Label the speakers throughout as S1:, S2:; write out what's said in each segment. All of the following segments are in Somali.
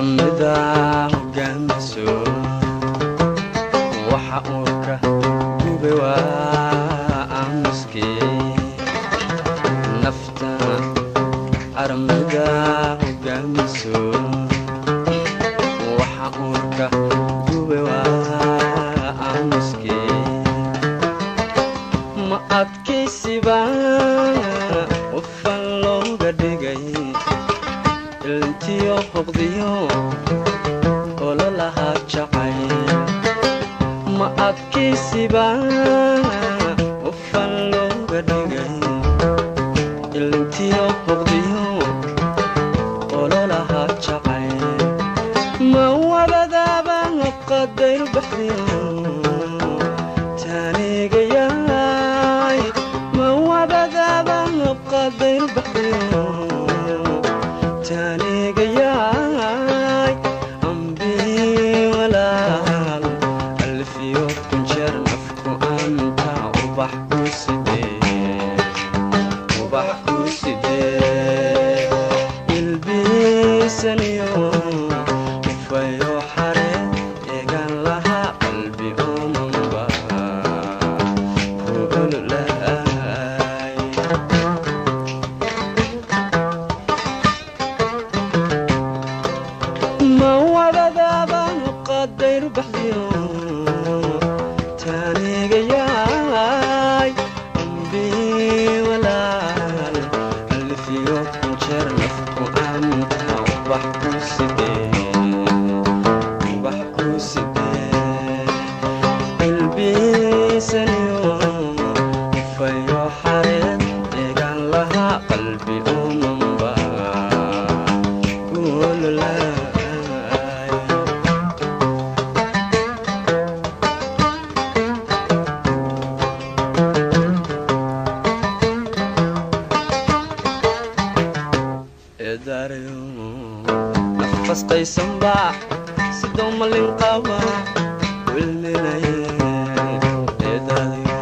S1: Armida hogaamiso waxa uurka gube waa aamuskee. Nafta armida hogaamiso waxa uurka gube waa aamuskee. Ma adkaysiba qofan looga dhigay ilintiyo hoqdiyo ololaha jacayl? Ma adkaysiba qofan looga dhigay ilintiyo hoqdiyo ololaha jacayl? Ma wabadaaba qadayr baxdiyo taanigayaay? Ma wabadaaba qadayr baxdiyo taanigayaay? Ambii walaal alfiyo kunjeer nafku anta ubax ku sidee, ubax ku sidee, ilbiisaniyo ufayo xare eegan lahaa qalbi omanba ku ololahay. Ma wabadaaba qadayr baxdiyo taanigayaay? Ambii walaal alfiyo kunjeer nafku anta ubax ku sidee, ubax ku sidee, ilbiisaniyo ufayo xareed eegan lahaa qalbi omanba ku ololaay. Eedaarayo nafas qaysanba sidoo malin qaba wilminaye. Eedaadayo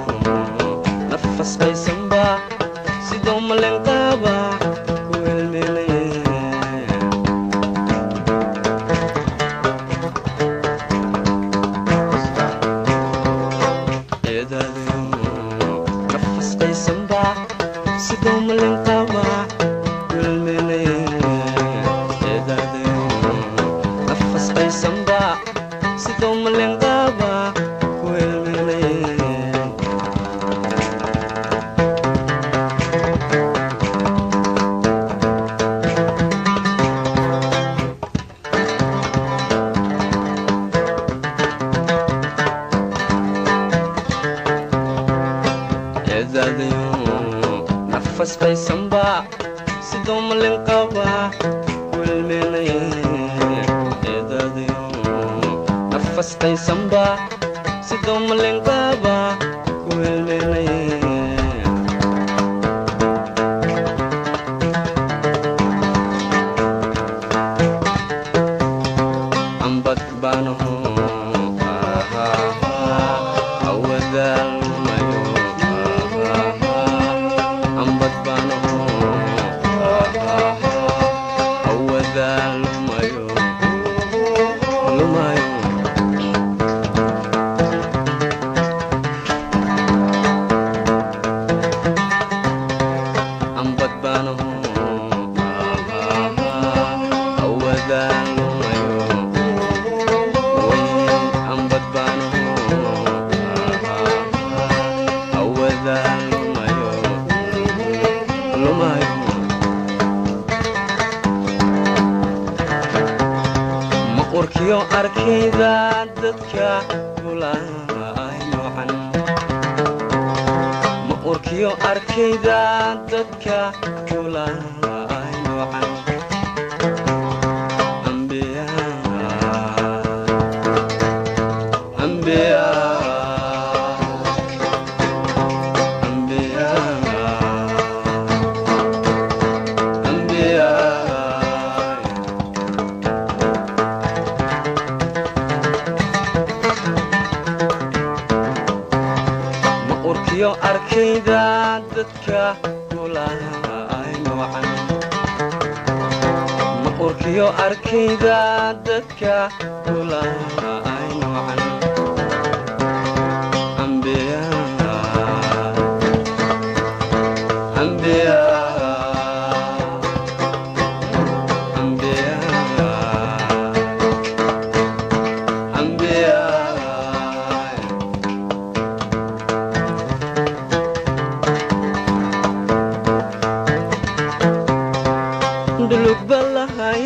S1: nafas qaysanba sidoo malin qaba ku wilminaye. Eedaadayo nafas qaysanba sidoo malin qaba wilminaye. Eedaadayo nafas qaysanba sidoo malin qaba ku wilminaye. Eedaadayo nafas qaysanba sidoo malin qaba wilminaye. Eedaadayo nafas qaysanba sidoo malin qaba ku wilminaye. Ambad baanaho awadaalmayo, ambad baanaho awadaalumayo lumayo. Ambad baanaho awadaalumayo, ambad baanaho awadaalumayo lumayo. Ma urkiyo arkayda dadka kulaay noocan? Ma urkiyo arkayda dadka kulaay noocan? Ambiya, ambiya, ambiya, ambiya. Ma urkiyo arkayda dadka kulaay noocan? Ma Urkiyo arkayda dadka kula ay noocan. Ambiya, ambiya, ambiya, ambiya. Dhulug ba lahay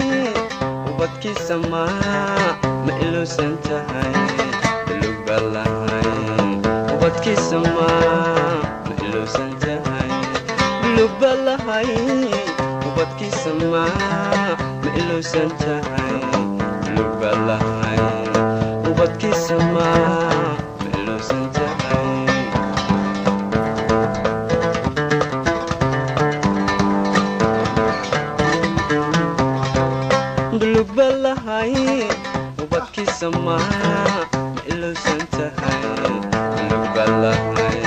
S1: ubadkiisa ma iluusan tahay? Dhulug ba lahay ubadkiisa ma iluusan tahay? Dhulug ba lahay ubadkiisa ma iluusan tahay? Dhulug ba lahay ubadkiisa ma iluusan tahay? Dhulug ba lahay ubadkiisa ma iluusan tahay? Dhulug ba lahay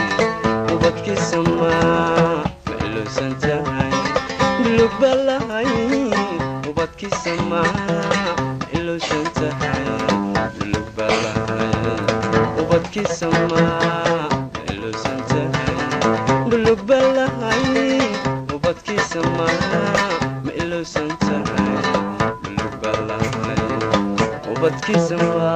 S1: ubadkiisa ma iluusan tahay? Dhulug ba lahay ubadkiisa ma iluusan tahay? Dhulug ba lahay ubadkiisa ma iluusan tahay? Dhulug ba lahay ubadkiisa ma iluusan tahay? Dhulug ba lahay ubadkiisa ma